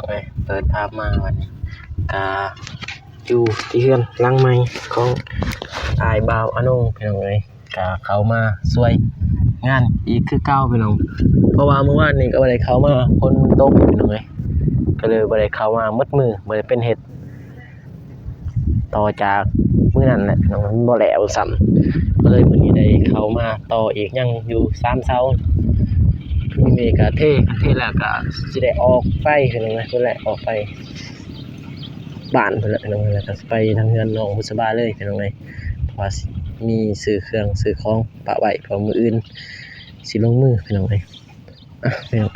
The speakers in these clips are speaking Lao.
ເປີດພາບມາບັດນີ້ ກະຢູ່ທີ່ເຮືອນຫຼັງໃໝ່ຂອງອ້າຍບ່າວອາໂນ ພີ່ນ້ອງເອີຍ ກະເຂົ້າມາຊ່ວຍງານອີກຄືເກົ່າ ພີ່ນ້ອງ ເພາະວ່າມື້ວານນີ້ກະບໍ່ໄດ້ເຂົ້າມາ ຝົນມັນຕົກ ພີ່ນ້ອງເອີຍ ກະເລີຍບໍ່ໄດ້ເຂົ້າມາໝົດມື້ ບໍ່ໄດ້ເປັນເຮັດ ຕໍ່ຈາກມື້ນັ້ນແຫຼະ ພີ່ນ້ອງ ມັນບໍ່ແລ້ວຊ້ຳ ກະເລີຍມື້ນີ້ໄດ້ເຂົ້າມາຕໍ່ອີກ ຍັງຢູ່ສາມເສົາ ມື້ນີ້ກະເທ ເທແລ້ວກະຊິໄດ້ອອກໄປ ພີ່ນ້ອງເອີຍ ພຸ້ນແຫຼະ ອອກໄປບ້ານພຸ້ນແຫຼະ ພີ່ນ້ອງເອີຍ ແລ້ວກະຊິໄປທາງເຮືອນນ້ອງບຸດສະບາເລີຍ ພີ່ນ້ອງເອີຍ ເພາະວ່າມີຊື້ເຄື່ອງຊື້ຂອງປະໄວ້ ເພາະມື້ອື່ນຊິລົງມື ພີ່ນ້ອງເອີຍ. ອ່ະ ພີ່ນ້ອງ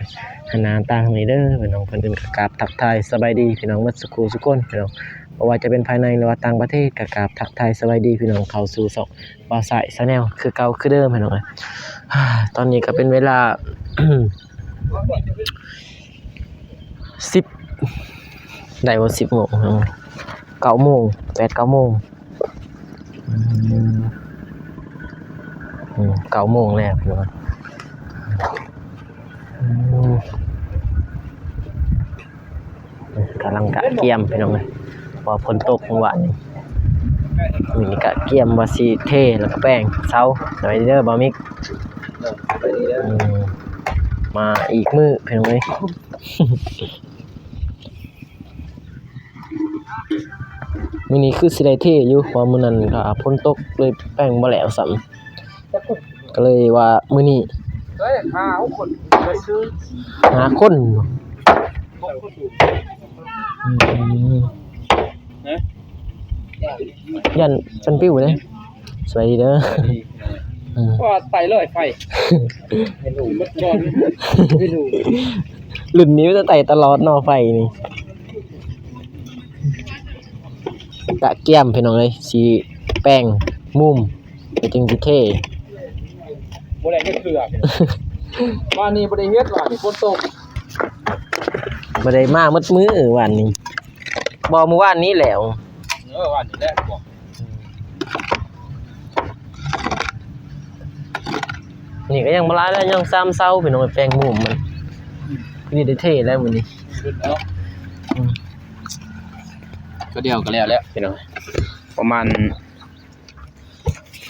ຫັນໜ້າຕາທາງນີ້ເດີ ພີ່ນ້ອງ ກ່ອນອື່ນກະກາບທັກທາຍສະບາຍດີພີ່ນ້ອງໝົດສູ່ຄູ່ສູ່ຄົນ ພີ່ນ້ອງ ບໍ່ວ່າຈະເປັນພາຍໃນ ຫຼືວ່າຕ່າງປະເທດ ກະກາບທັກທາຍສະບາຍດີພີ່ນ້ອງ ເຂົ້າສູ່ຊ່ອງບ່າວຊາຍ Channel ຄືເກົ່າຄືເດີມ ພີ່ນ້ອງເອີຍ ຕອນນີ້ກະເປັນເວລາ ສິບ ໄດ້ບໍ່ ສິບໂມງ ເກົ້າໂມງ ແປດເກົ້າໂມງ ອືມ ອືມ ເກົ້າໂມງແລ້ວ ພີ່ນ້ອງ ອືມ ກຳລັງກະກຽມ ພີ່ນ້ອງເອີຍ ເພາະວ່າຝົນຕົກມື້ວານນີ້ ມື້ນີ້ກະກຽມວ່າຊິເທ ແລ້ວກະແປງເສົາ ສະບາຍດີເດີບ່າວມິກ ອືມ ມາອີກມື້ ພີ່ນ້ອງເອີຍ. ມື້ນີ້ຄືຊິໄດ້ເທຢູ່ ເພາະວ່າມື້ນັ້ນກະຝົນຕົກ ເລີຍແປງບໍ່ແລ້ວຊ້ຳ ກະເລີຍວ່າມື້ນີ້ ເອີຍ ຫ້າຫົກຄົນ ຫ້າຄົນ ອືມ ຢ້ານສັນປິວເດ້. ສະບາຍດີເດີ ອືມ ວ່າໄຕ່ເລີຍໄຟ ເຫັນຫູໝົດກ່ອນ ເຫັນຫູ ລຸ້ນນີ້ມັນຈະໄຕ່ຕະຫຼອດເນາະ ໄຟນີ້ ກະກຽມພີ່ນ້ອງເອີຍ ຊິແປງມຸມ ແລ້ວຈຶ່ງຊິເທ ບໍ່ໄດ້ຈັກເທື່ອ ວານນີ້ບໍ່ໄດ້ເຮັດ ວານນີ້ຝົນຕົກ ບໍ່ໄດ້ມາໝົດມື້ວານນີ້ ບໍ່ ມື້ວານນີ້ແລ້ວ ເອີ ວານນີ້ແຫຼະ ນີ້ກະຍັງບໍ່ຫຼາຍແລ້ວ ຍັງສາມເສົາພີ່ນ້ອງ ແປງມຸມມັນ ນີ້ໄດ້ເທແລ້ວມື້ນີ້ ກະດຽວກະແລ້ວແລ້ວພີ່ນ້ອງ ປະມານ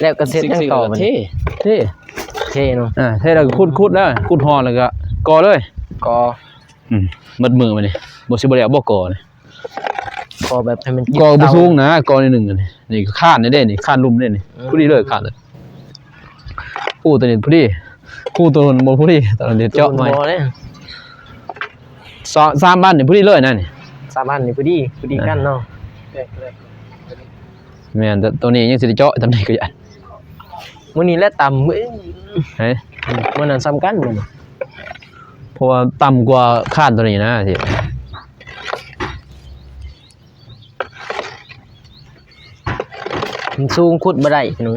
ແລ້ວກະເສັດຫຍັງຕໍ່ບັດນີ້ ເທ ເທ ເທເນາະ ອ່າ ເທແລ້ວກະຂຸດ ຂຸດແລ້ວ ຂຸດຮ່ອນແລ້ວກະກໍ່ເລີຍ ກໍ່ ອືມ ໝົດມື້ບັດນີ້ ບໍ່ ຊິບໍ່ແລ້ວບໍ່ກໍ່ນີ້ ກໍ່ແບບໃຫ້ມັນ ກໍ່ບໍ່ສູງນະ ກໍ່ໜ້ອຍໜຶ່ງ ອັນນີ້ ນີ້ຄານນີ້ເດ້ ນີ້ຄານລຸ່ມເດ້ນີ້ ອືມ ພໍດີເລີຍຄານ ໂອ້ ໂຕນີ້ພໍດີ ໂອ້ ໂຕນັ້ນບໍ່ພໍດີ ໂຕນັ້ນເຈາະໃໝ່ ສາມອັນນີ້ພໍດີເລີຍນະນີ້ ສາມອັນນີ້ພໍດີ ພໍດີກັນເນາະ ແມ່ນ ໂຕນີ້ຍັງຊິໄດ້ເຈາະ ໂຕນີ້ກະຢ້ານ ມື້ນີ້ແຫຼະຕ່ຳ ເອີຍ ເອີຍ ມື້ນັ້ນສ່ຳກັນມື້ນີ້ ເພາະວ່າຕ່ຳກວ່າຄານໂຕນີ້ນະ ມັນສູງ ຂຸດບໍ່ໄດ້ພີ່ນ້ອງ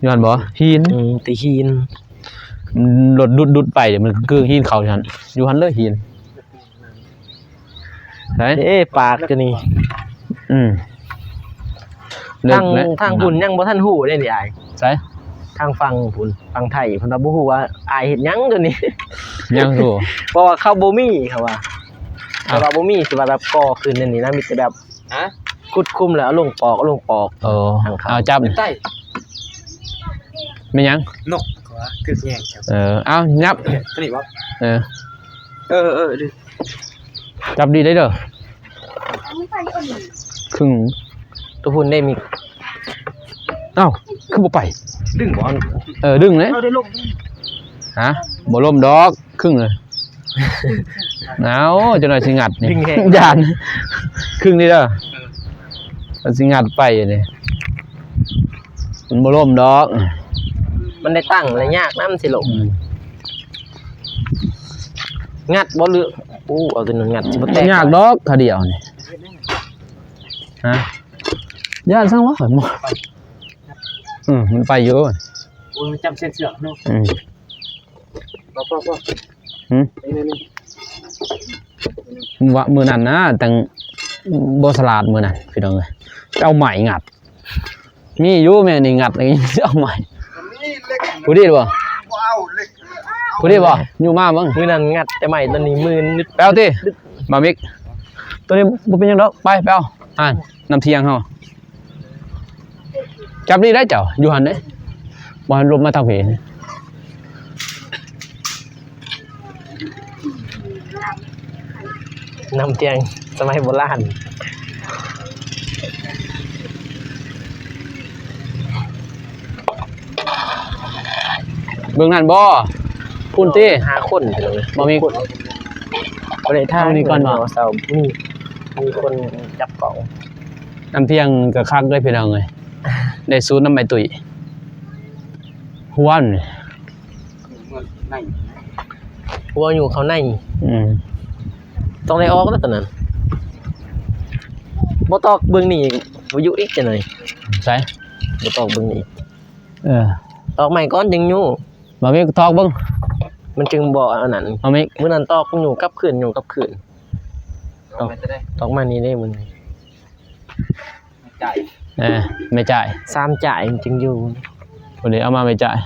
ຍ້ອນບໍ່ ຫີນ ອືມ ຕິຫີນ ລົດດຸດໆໄປ ມັນກຶ່ງຫີນເຂົ້າຫັ້ນ ຢູ່ຫັ້ນເລີຍຫີນ ໃສ ເດ້ ປາກຕົວນີ້ ອືມ ທາງ ເລິກແຫຼະ ທາງພຸ້ນຍັງບໍ່ທັນຮູ້ເດ້ນີ້ອ້າຍ ໃສ ທາງຝັ່ງພຸ້ນ ຝັ່ງໄທເພິ່ນວ່າບໍ່ຮູ້ວ່າອ້າຍເຮັດຫຍັງຕົວນີ້ ຍັງຮູ້ ເພາະວ່າເຂົາບໍ່ມີ ເຂົາວ່າ ເຂົາວ່າບໍ່ມີ ຊິວ່າແບບກໍ່ຂຶ້ນແນວນີ້ນະ ມີແຕ່ແບບ ຮະ ຂຸດຄຸມແລ້ວເອົາລົງປອກ ເອົາລົງປອກ ເອີ ເອົາຈັບ ໃຕ້ ແມ່ນຫຍັງ ນົກ ເຂົາວ່າຖືກແຍງຈັບ ເອີ ເອົາຫຍັບ ໂຕນີ້ບໍ່ ເອີ ເອີ ເອີ ຈັບດີໄດ້ເດີ ຄຶ່ງ ໂຕພຸ້ນເດ້ມີ ເອົ້າ ຄືບໍ່ໄປ ດຶງບໍ່ ເອີ ດຶງເລີຍ ເອົາໄດ້ລົງ ຮະ ບໍ່ລົ້ມດອກ ຄຶ່ງເລີຍ ເອົາ ຈັກໜ້ອຍຊິງັດນີ້ ຢ້ານ ຄຶ່ງນີ້ເດີ ມັນຊິງັດໄປນີ້ ມັນບໍ່ລົ້ມດອກ ມັນໄດ້ຕັ້ງແລ້ວຍາກນຳ ມັນຊິລົ້ມ ອືມ ງັດບໍ່ ຫຼື ໂອ້ ເອົາໂຕນັ້ນງັດ ຊິບໍ່ແຕກ ຍາກດອກ ຂາດຽວນີ້ ຮະ ຢ້ານສັງວະ ອືມ ມັນໄປຢູ່ ໂອ້ຍ ມັນຈຳເສັ້ນເຊືອກເນາະ ອືມ ພໍ ພໍ ພໍ ຫືມ ນີ້ ນີ້ ນີ້ ວ່າມື້ນັ້ນນະ ຈັ່ງບໍ່ສະຫຼາດມື້ນັ້ນ ພີ່ນ້ອງເອີຍ ເອົາໄມ້ງັດ ມີຢູ່ແມ່ນີ້ງັດ ເອົາໄມ້ ມີເຫຼັກ ຜູ້ດີບໍ່ ບໍ່ເອົາເຫຼັກ ຜູ້ນີ້ບໍ່? ຢູ່ມາເບິ່ງ ມື້ນັ້ນງັດແຕ່ໄມ້ ຕອນນີ້ມື່ນ ໄປເອົາຕິ ບ່າວມິກ ໂຕນີ້ບໍ່ເປັນຫຍັງດອກ ໄປ ໄປເອົາ ຫັ້ນ ນ້ຳທ່ຽງເຮົາ ຈັບນີ້ໄດ້ເຈົ້າ ຢູ່ຫັ້ນເດ້ ບໍ່ໃຫ້ລົບມາທາງພີ້. ນ້ຳທ່ຽງສະໄໝໂບລານ ເບິ່ງນັ້ນບໍ່? ພຸ້ນຕິ ຫ້າຄົນ ບໍ່ມີ ບໍ່ໄດ້ຖ່າຍ ເອົານີ້ກ່ອນບໍ່? ມີ ມີຄົນຈັບກ້ອງ ນ້ຳທ່ຽງກໍຄັກເດ້ພີ່ນ້ອງເອີຍ ໄດ້ສູດນຳໄອ້ຕຸ້ຍ ຫົວນີ້ ຫົວຢູ່ເຂົ້າໃນ ອືມ ຕ້ອງໄດ້ອອກແລ້ວຕອນນັ້ນ ບໍ່ຕອກເບິ່ງນີ້ອີກ ບໍ່ຢູ່ອີກຈັ່ງໃດ ໃສ ບໍ່ຕອກເບິ່ງນີ້ອີກ ເອີ ຕອກໃໝ່ກ່ອນຈຶ່ງຢູ່ ບໍ່ມີຕອກເບິ່ງ ມັນຈຶ່ງບໍ່ອັນນັ້ນ ບໍ່ມີ ມື້ນັ້ນຕອກຢູ່ກັບຄືນ ຢູ່ກັບຄືນ ຕອກ ຕອກມານີ້ເດ້ມື້ນີ້ ຈ່າຍ ເອີ ແມ່ຈ່າຍ ສາມຈ່າຍມັນຈຶ່ງຢູ່ ຜູ້ໃດເອົາມາແມ່ຈ່າຍ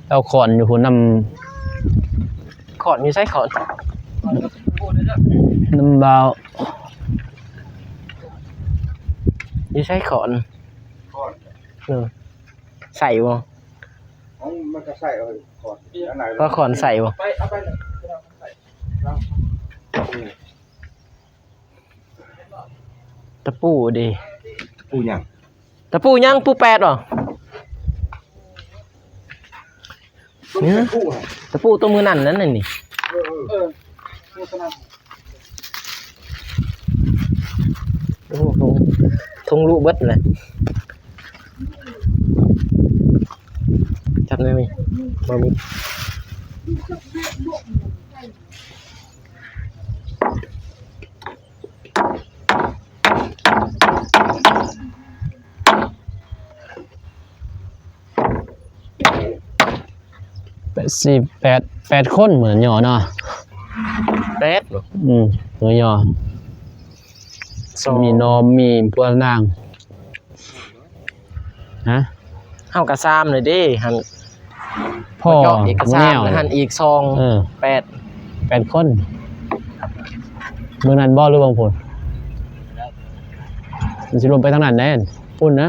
ເອົາຄ້ອນຢູ່ພຸ້ນນຳ ຄ້ອນຢູ່ໃສ ຄ້ອນ ນຳບ່າວ ຢູ່ໃສຄ້ອນ ຄ້ອນ ເອີ ໃສ່ບໍ່? ເອົ້າ ມັນກໍໃສ່ເອົາ ຄ້ອນ ເອົາຄ້ອນໃສ່ບໍ່? ໄປ ເອົາໄປເລີຍ ຕະປູເດ ຕະປູຫຍັງ? ຕະປູຫຍັງ? ປູແປດບໍ່? ຕະປູຫັ້ນ ຕະປູຕົວມື້ນັ້ນນັ້ນນີ້ ເອີ ເອີ ເອີ ໂອ້ໂຫ ທົ່ງລຸເບິດແຫຼະ ຈັບແນວນີ້ ບໍ່ມີ ແປດ ສີ່ ແປດ ແປດຄົນ ມື້ຍໍ້ເນາະ ແປດບໍ່? ອືມ ມື້ຍໍ້ ສອງ ມີນ້ອງ ມີພວກນາງ ຮະ ເຮົາກໍສາມເລີຍເດ້ ຫັ້ນ ພໍ້ ເອກະສານ ແນວ ຫັ້ນອີກສອງ ເອີ ແປດ ແປດຄົນ ເບິ່ງນັ້ນບໍ່ ຫຼືເບິ່ງພຸ້ນ? ມັນຊິລົງໄປທາງນັ້ນແດ່ ພຸ້ນນະ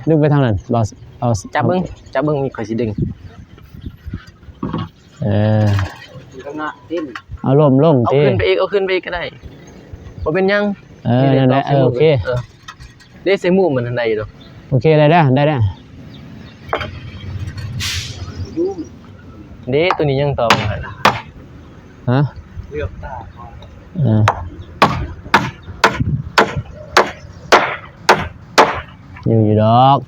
ດຶງໄປທາງນັ້ນ ບໍ່ ເອົາ ຈັບເບິ່ງ ຈັບເບິ່ງ ນີ້ຂ້ອຍຊິດຶງ ເອີ ເອົາລົມລົງ ເອົາຂຶ້ນໄປອີກ ເອົາຂຶ້ນໄປອີກກໍໄດ້ ບໍ່ເປັນຫຍັງ ເອີ ນີ້ແຫຼະ ນັ້ນແຫຼະ ເອີ ໂອເຄ ເອີ ເດ້ ໃສ່ໝູກມັນຫັ້ນໄດ້ຢູ່ດອກ ໂອເຄ ໄດ້ແລ້ວ ໄດ້ແລ້ວ ເດ້ ຕົວນີ້ຍັງຕໍ່ບໍ່ທັນ ຮະ ເລືອກຕາ ເອີ ຢູ່ ຢູ່ດອກ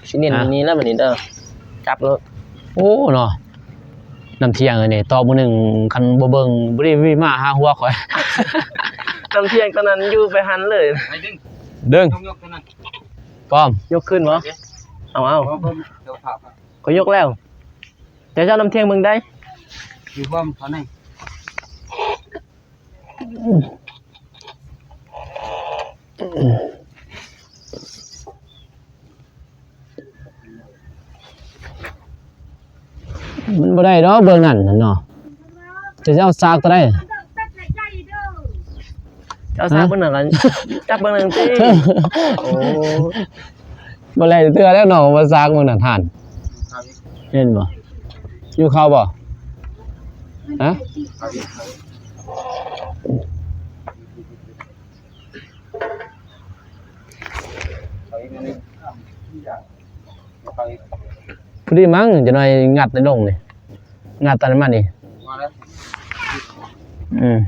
ຊິເນັ້ນ ຮະ ນີ້ແລ້ວບັດນີ້ເດີ ຈັບໂລດ ໂອ້ ເນາະ ນ້ຳທ່ຽງອັນນີ້ ຕອກມື້ໜຶ່ງ ຄັນບໍ່ເບິ່ງ ບໍ່ໄດ້ມາຫາຫົວຂ້ອຍ ນ້ຳທ່ຽງຕອນນັ້ນຢູ່ໄປຫັ້ນເລີຍ ດຶງ ຍົກ ຍົກຕົວນັ້ນ ປ້ອມ ຍົກຂຶ້ນບໍ່? ເອົາ ເອົາ ເອົາ ເອົາ ເອົາ ຂ້ອຍຍົກແລ້ວ ເຈົ້າ ເຈົ້ານ້ຳທ່ຽງເບິ່ງໄດ້ ຢູ່ພວມເຂົາໃນ ມັນບໍ່ໄດ້ດອກເບື້ອງນັ້ນເນາະ ຈະເອົາສາກຕົວໃດ? ເຈົ້າສາກເບິ່ງນັ້ນລະ ຈັບເບິ່ງນັ້ນຕິ ໂອ້ ບໍ່ໄດ້ເທື່ອແລ້ວເນາະ ວ່າສາກເບິ່ງນັ້ນຫັ້ນ ເຫັນບໍ່? ຫິວເຂົ້າບໍ່? ຮະ? ພໍດີມັງ ຈັກໜ້ອຍງັດໃນລົງນີ້ ງັດຕານມານີ້ ອືມ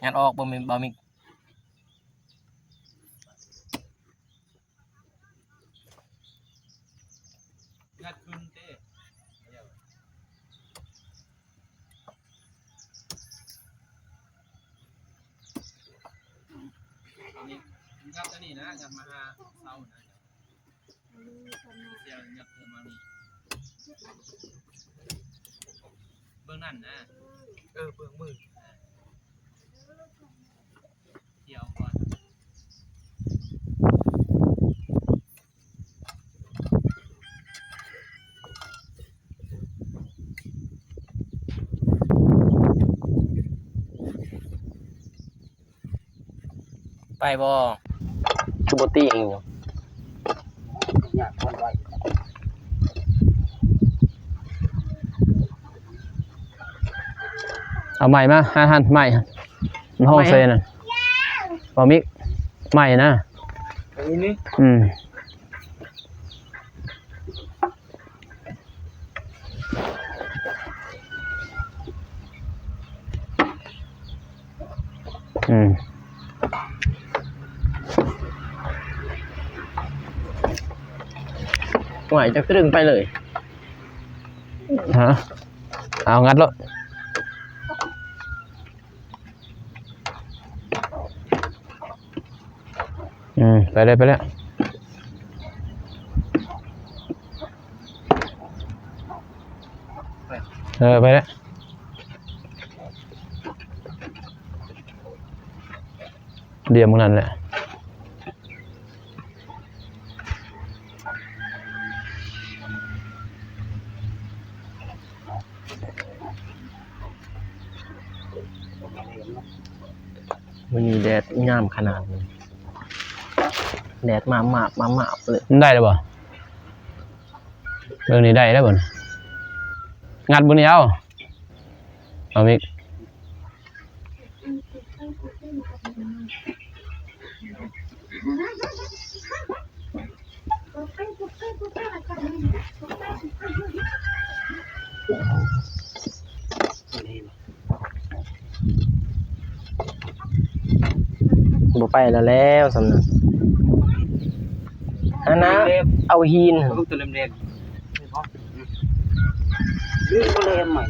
ງັດອອກບໍ່ແມ່ນ ບໍ່ມີ ງັດຂຶ້ນເດ້ ນີ້ ງັດອັນນີ້ນະ ງັດມາຫາເສົານະ ດຽວຍັບເຂົ້າມານີ້ ເບິ່ງນັ້ນນະ ເອີ ເບິ່ງມື ດຽວກ່ອນ ໄປບໍ່? ຄືບໍ່ຕີເອງຢູ່? ເອົາໄມ້ມາ ຫັ້ນໆ ໄມ້ ມັນຮ້ອງໃສ່ນັ້ນ ບໍ່ມີໄມ້ນະ. ອັນນີ້? ອືມ. ອືມ ຫວາຍ ເຈົ້າຄືດຶງໄປເລີຍ? ຮະ? ເອົາ ງັດໂລດ. ອືມ ໄປເລີຍ ໄປເລີຍ ເອີ ໄປເລີຍ ດຽມໝ່ອງນັ້ນແຫຼະ. ມື້ນີ້ແດດງາມຂະໜາດນີ້ ແດດມາບໆ ມາບໆ ເລີຍ. ໄດ້ແລ້ວບໍ່? ເບິ່ງນີ້ ໄດ້ແລ້ວບໍ່? ງັດບໍ່ນີ້ ເອົາ ເອົາມີດ. ບໍ່ໄປແລ້ວ ແລ້ວສ່ຳນັ້ນ ອັນນະ ເອົາຫີນ ເອົາໂຕແຫຼມໆ ນີ້ບໍ່ແຫຼມໃໝ່.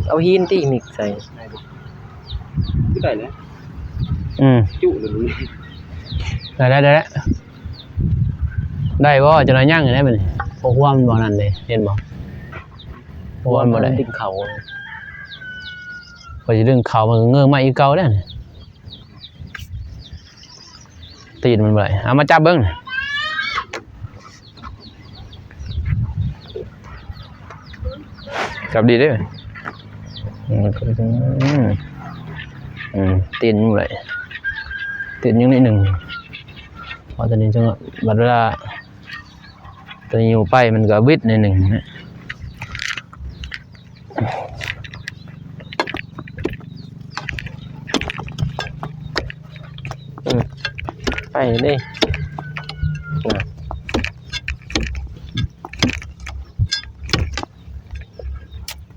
ເອົາຫີນຕິ ມິກໃສ່ ຄືໄດ້ແລ້ວ. ອືມ ຈຸເລີຍ ໄດ້ແລ້ວ ໄດ້ແລ້ວ. ໄດ້ບໍ່? ຈັກໜ້ອຍຍັງຢູ່ໃດ໋ບັດນີ້ ບໍ່ຮວມບໍ່ນັ້ນເດ້ ເຫັນບໍ່? ຮວມບໍ່ໄດ້ ດຶງເຂົ້າ ຂ້ອຍຊິດຶງເຂົ້າ ມັນກໍເງີມາອີກເກົ່າແລ້ວນີ້ ຕີນມັນບໍ່ໄດ້. ເອົາມາຈັບເບິ່ງ ຈັບດີເດີ້. ອືມ ອືມ ຕີນຍັງບໍ່ໄດ້ ຕີນຍັງໜ້ອຍໜຶ່ງ ເພາະຕອນນີ້ຈັ່ງ ບັດເວລາຕົວນີ້ຢູ່ໄປ ມັນກໍຫວິດໜ້ອຍໜຶ່ງນະ. ອືມ ໄປເດ້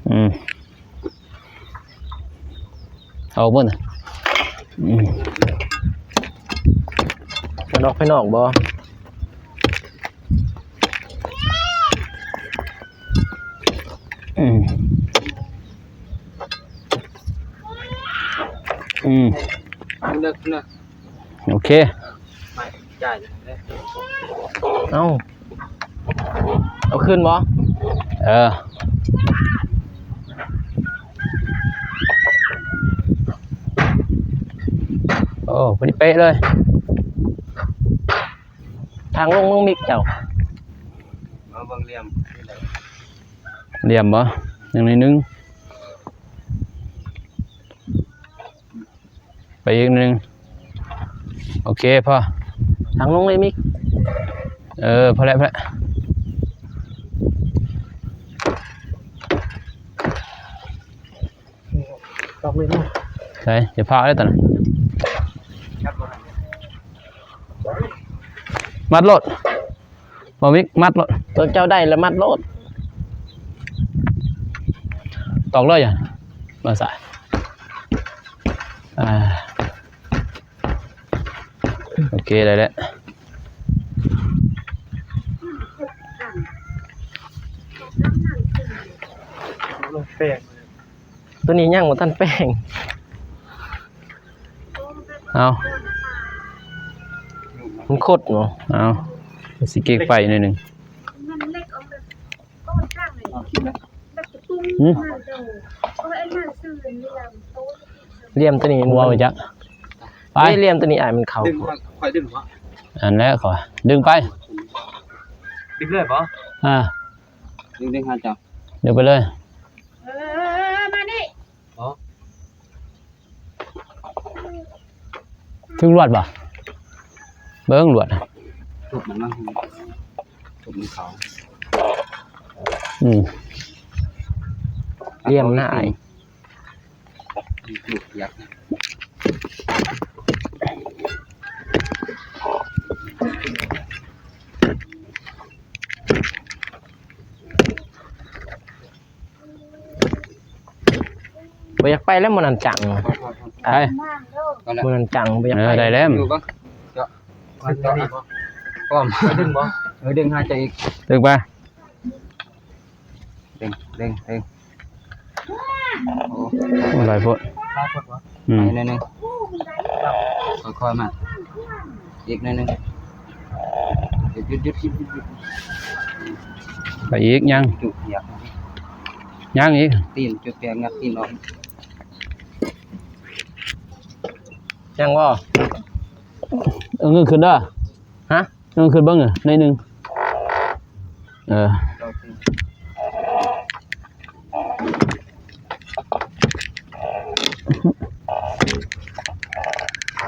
ອືມ ເອົາເບິ່ງ ອືມ ມັນອອກພາຍນອກບໍ່? ອືມ ອືມ ເລິກນະ ໂອເຄ ຈ່າຍ ເອົ້າ ເອົາຄືນບໍ່? ເອີ ໂອ້ ພໍດີເປະເລີຍ. ທາງລົງ ລົງມິກເຈົ້າ ມາເບິ່ງຫຼ່ຽມ ຫຼ່ຽມບໍ່? ຍັງໜ້ອຍໜຶ່ງ ໄປອີກໜ້ອຍໜຶ່ງ ໂອເຄ ພໍ ທາງລົງເລີຍມິກ ເອີ ພໍແລ້ວ ພໍແລ້ວ. ຕອກເລີຍເນາະ ໃສ່ ຢ່າພາເດີ້ຕອນນັ້ນ ມັດໂລດ ບໍ່ມີ ມັດໂລດ ຕົວເຈົ້າໄດ້ລະມັດໂລດ ຕອກເລີຍ ມາສາຍ ອ່າ ໂອເຄ ໄດ້ແລ້ວ ແປງ ຕົວນີ້ຍັງບໍ່ທັນແປງ ເອົາ ມັນຄົດເນາະ ເອົາ ຊິເກັກໄປໜ້ອຍໜຶ່ງ ຫືມ ເອົາອັນນັ້ນຊື່ ຫຼ່ຽມໂຕ ຫຼ່ຽມຕົວນີ້ ຫົວໄປຈັກ ໄປ ນີ້ຫຼ່ຽມຕົວນີ້ອ້າຍ ມັນເຂົ້າ ດຶງ ຂ້ອຍດຶງບໍ່ ອັນແຫຼະ ຂ້ອຍດຶງໄປ ດຶງເລີຍບໍ່ ອ່າ ດຶງ ດຶງຫາເຈົ້າ ດຶງໄປເລີຍ ເອີ ມານີ້ ອໍ ຖືກລວດບໍ່ ເບິ່ງລວດ ທຸບມັນນະ ທຸບມັນເຂົ້າ ອືມ ລ່ຽມໜ້າອ້າຍ ບໍ່ຢາກໄປແລ້ວ ມື້ນັ້ນຈັງ ໄປ ມື້ນັ້ນຈັງ ບໍ່ຢາກໄປ ເອີ ໄດ້ແລ້ວ ຢູ່ບໍ່ ເຈາະ ເຈາະ ປ້ອມ ດຶງບໍ່ ເອີ ດຶງຫາເຈົ້າອີກ ດຶງໄປ ດຶງ ດຶງ ດຶງ ໂອ້ ໂອ້ ຫຼາຍໂພດ ຫຼາຍໂພດບໍ່ ອືມ ໄປໜ້ອຍໜຶ່ງ ຄ່ອຍໆມາ ອີກໜ້ອຍໜຶ່ງ ຢຸດ ຢຸດ ຢຸດ ຢຸດ ຢຸດ ໄປອີກ ຍັງ ຈຸກຢາກ ຍັງອີກ ຕີນຈຸກຢາກ ງັດຕີນອອກ ຍັງບໍ່ ເອົາເງິນຂຶ້ນເດີ ຮະ ເອົາເງິນຂຶ້ນເບິ່ງໜ້ອຍໜຶ່ງ ເອີ ອ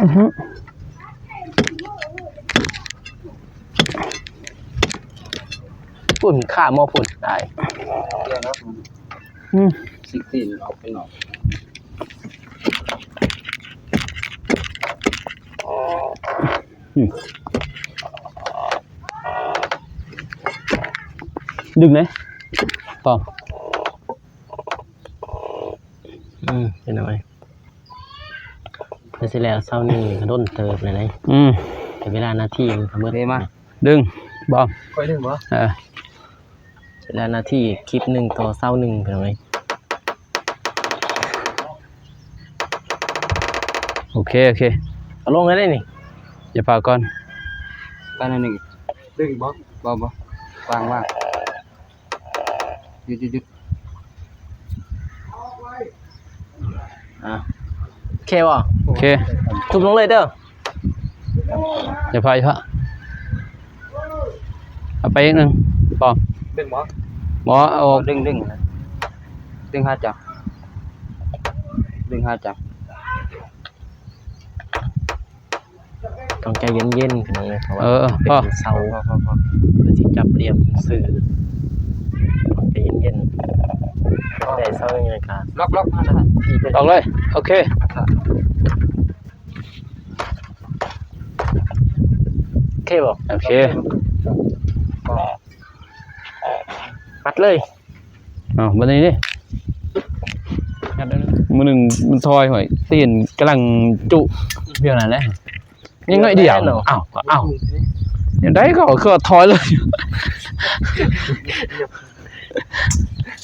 ືຮຶ ພຸ້ນ ຂ້າໝໍພຸ້ນ ຕາຍ ອືມ ຊິກຕີນອອກໄປນອກ ອືມ ດຶງເດ້ ປອມ ອືມ ເປັນຫຍັງ ເພື່ອຊິແລ້ວເຊົ້ານີ້ກໍດົນເຕີບແລ້ວເດ້ ອືມ ແຕ່ເວລານາທີມັນກໍໝົດ ເດ້ມາ ດຶງ ບອມ ຂ້ອຍດຶງບໍ່ ເອີ ເວລານາທີຄລິບໜຶ່ງຕໍ່ເຊົ້າໜຶ່ງ ພີ່ນ້ອງເອີຍ ໂອເຄ ໂອເຄ ເອົາລົງໄດ້ເດ້ນີ້ ຢ່າພາວກ່ອນ ໄປໜ້ອຍໜຶ່ງ ດຶງບໍ່ ບໍ່ ບໍ່ ວາງ ວາງ ຢຸດ ຢຸດ ຢຸດ ອ່າ ໂອເຄບໍ່ ໂອເຄ ທຸບລົງເລີຍເດີ ຢ່າພາວ ຢ່າພາວ ເອົາໄປອີກໜຶ່ງ ພໍ ດຶງບໍ່ ບໍ່ ເອົາອອກ ດຶງ ດຶງ ດຶງຫາຈັບ ດຶງຫາຈັບ ຕ້ອງໃຈເຢັນໆ ພີ່ນ້ອງເອີຍ ເພາະວ່າ ເອີ ເປັນເສົາ ພໍ ພໍ ພໍ ພໍ ເພື່ອຊິຈັບຫຼ່ຽມຊື່ ຕ້ອງໃຈເຢັນໆ ໄດ້ເສົາຍັງໄງກະ ລັອກ ລັອກມານະ ອອກເລີຍ ໂອເຄ ໂອເຄບໍ່ ໂອເຄ ມັດເລີຍ. ເອົາ ບັດນີ້ເດ້ ມື້ໜຶ່ງມັນຖອຍ ຫ້ວຍ ຕີນກຳລັງຈຸ ວຽກນັ້ນແຫຼະ ຍັງໜ້ອຍດຽວ ເອົາ ເອົາ ແນວໃດກໍຄືຖອຍເລີຍ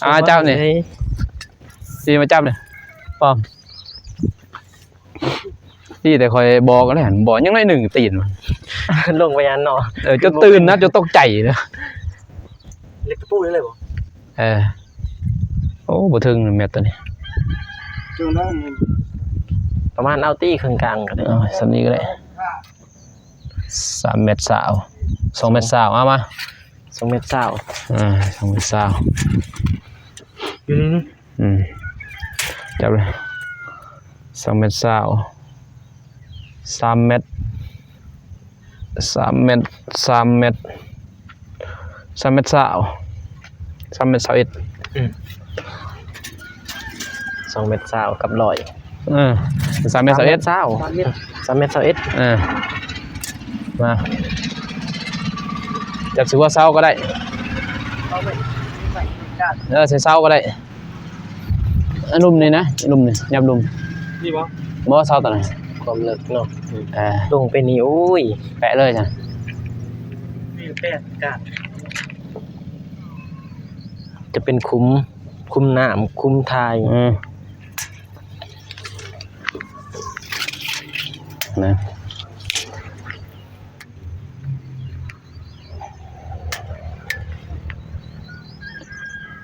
ອ່າ ຈັບນີ້ ຊິມາຈັບນີ້ ປ້ອມ. ທີ່ແຕ່ຂ້ອຍບອກແລ້ວ ບໍ່ ຍັງໜ້ອຍໜຶ່ງຕີນ ລົງໄປອັນເນາະ ເອີ ຈົນຕື່ນນະ ຈົນຕົກໃຈນະ ເລັກຕະປູເລີຍບໍ່ ເອີ ໂອ້ ບໍ່ເຖິງແມັດຕົວນີ້ ປະມານເອົາຕີເຄິ່ງກາງກໍໄດ້ ເອົາສ່ຳນີ້ກໍໄດ້ ສາມແມັດຊາວ ສອງແມັດຊາວ ເອົາມາ ສອງແມັດຊາວ ອ່າ ສອງແມັດຊາວ ຢູ່ນີ້ ອືມ ຈັບເລີຍ ສອງແມັດຊາວ ສາມແມັດ ສາມແມັດ ສາມແມັດ ສາມແມັດຊາວ ສາມແມັດຊາວເອັດ ອືມ ສອງແມັດຊາວກັບຮ້ອຍ ເອີ ສາມແມັດຊາວເອັດ ສາມແມັດຊາວ ສາມແມັດຊາວເອັດ ເອີ ມາ ຈັບເສາກໍໄດ້ ເອີ ໃສ່ເສົາກໍໄດ້ ອັນລຸ່ມນີ້ນະ ລຸ່ມນີ້ ຫຍັບລຸ່ມ ນີ້ບໍ່ ບໍ່ ເສົາຕົວນັ້ນ ຄວາມເລິກເນາະ ເອີ ລົງໄປນີ້ ໂອ້ຍ ແປະເລີຍຊັ້ນ ນີ້ແປະການ ຈະເປັນຂຸມ ຂຸມນ້ຳ ຂຸມຖ່າຍ ອືມ ນະ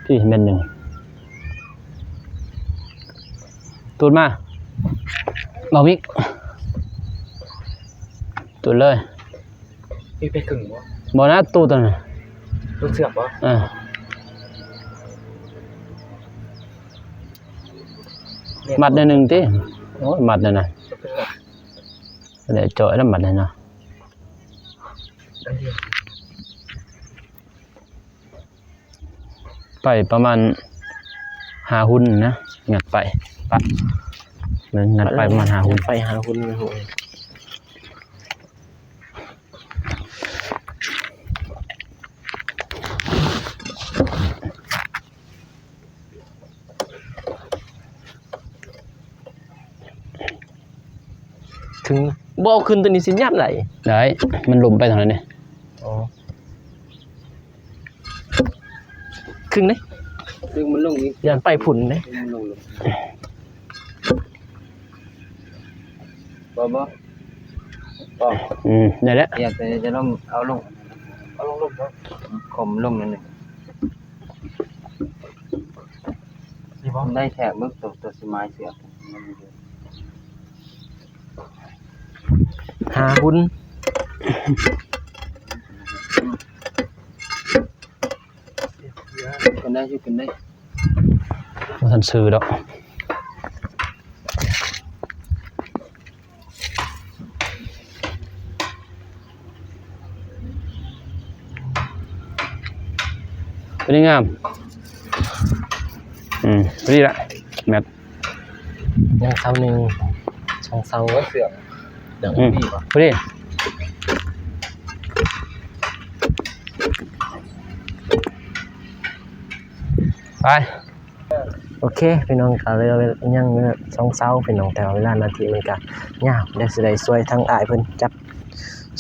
ພີ້ແມ່ນໜຶ່ງ ຕູດມາ ເບົາວິກ ຕູດເລີຍ. ມີໄປຄຶ່ງບໍ່? ບໍ່ນະ ຕູດຕົວນັ້ນ ຕູດເຊືອກບໍ່? ເອີ ມັດໜ້ອຍໜຶ່ງຕິ. ໂອ້ຍ ມັດນັ້ນນະ ແລ້ວຈ່ອຍແລ້ວມັດນັ້ນນະ. ໄປປະມານຫ້າຫຸ່ນນະ ງັດໄປ ປະ ເບິ່ງ ງັດໄປປະມານຫ້າຫຸ່ນ ໄປຫ້າຫຸ່ນ. ເຖິງບໍ່ເອົາຂຶ້ນຕົວນີ້ຊິຫຍັບໄດ້? ໄດ້ ມັນລົ້ມໄປທາງນັ້ນເດ້. ອໍ ຄຶ່ງເດ້ ດຶງມັນລົງອີກ ຢ້ານໄປພຸ້ນເດ້. ບໍ່ ບໍ່ ອືມ ໄດ້ແລ້ວ. ຢາກຈະລົງ ເອົາລົງ ເອົາລົງ ລົງ ເອົາລົງໜ້ອຍໜຶ່ງ. ໄດ້ແທ້ ເບິ່ງໂຕ ໂຕຊິໝາຍເຊືອກ ຫ້າຫຸ່ນ. ຂຶ້ນໄດ້ ຂຶ້ນໄດ້ ບໍ່ທັນຊື້ດອກ. ຕົວນີ້ງາມ ອືມ ພໍດີລະ ແມັດ ຍັງເສົາໜຶ່ງ ສອງເສົາ ເສືອກ ອືມ ພໍດີ. ໄປ ໂອເຄ ພີ່ນ້ອງ ກະເຫຼືອຍັງສອງເສົາພີ່ນ້ອງ ແຕ່ວ່າເວລາໜ້າທີ່ມັນກະຍາວ ດຽວຊິໄດ້ຊ່ວຍທາງອ້າຍເພິ່ນຈັບ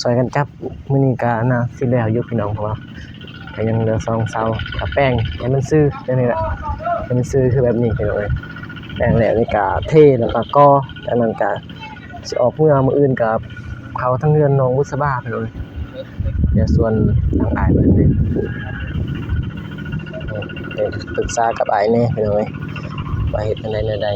ຊ່ອຍກັນຈັບ. ມື້ນີ້ກະໜ້າຊິແລ້ວຢູ່ພີ່ນ້ອງ ເພາະວ່າກະຍັງເຫຼືອສອງເສົາ ກະແປງໃຫ້ມັນຊື່ແບບນີ້ແຫຼະ ໃຫ້ມັນຊື່ຄືແບບນີ້ພີ່ນ້ອງເອີຍ. ແປງແລ້ວນີ້ກະເທ ແລ້ວກະກໍ່ ຈາກນັ້ນກະຊິອອກເມືອ ມື້ອື່ນກະເຂົ້າທາງເຮືອນໜອງບຸດສະບາພີ່ນ້ອງເອີຍ. ດຽວຊວນທາງອ້າຍເພິ່ນເດ້ ໄປປຶກສາກັບອ້າຍແດ່ພີ່ນ້ອງເອີຍ ວ່າເຮັດຈັ່ງໃດແນວໃດ.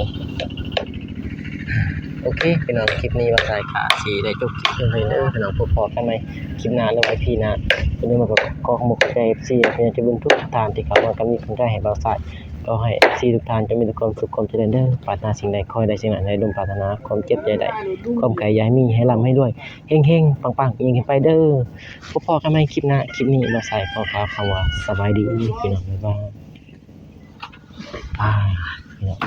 ໂອເຄພີ່ນ້ອງ ຄລິບນີ້ບ່າວສາຍກະຊິໄດ້ຈົບຄລິບເພິ່ນເລີຍເດີພີ່ນ້ອງ. ພົບພໍ້ກັນໃໝ່ຄລິບໜ້າ ຫຼືວ່າອີພີໜ້າ. ຢ່າລືມມາຂໍຂອບໃຈເອັຟຊີ ແລະ ຍາດໂຍມທຸກທ່ານທີ່ເຂົ້າມາກຳລັງໃຈໃຫ້ບ່າວສາຍ. ຂໍໃຫ້ເອັຟຊີທຸກທ່ານຈົ່ງມີແຕ່ຄວາມສຸກຄວາມຈະເລີນເດີ. ປາດຖະໜາສິ່ງໃດຂໍໃຫ້ໄດ້ສິ່ງນັ້ນ. ໃຫ້ລົມປາດຖະໜາ ຄວາມເຈັບຢ່າໄດ້ ຄວາມໄຂ້ຢ່າໃຫ້ມີ ໃຫ້ລ່ຳໃຫ້ລວຍ ເຮັງໆ ປັງໆ ອີງຂຶ້ນໄປເດີ. ພົບພໍ້ກັນໃໝ່ຄລິບໜ້າ. ຄລິບນີ້ບ່າວສາຍຂໍກ່າວຄຳວ່າສະບາຍດີພີ່ນ້ອງ ບາຍບາຍ ບາຍບາຍ ພີ່ນ້ອງ.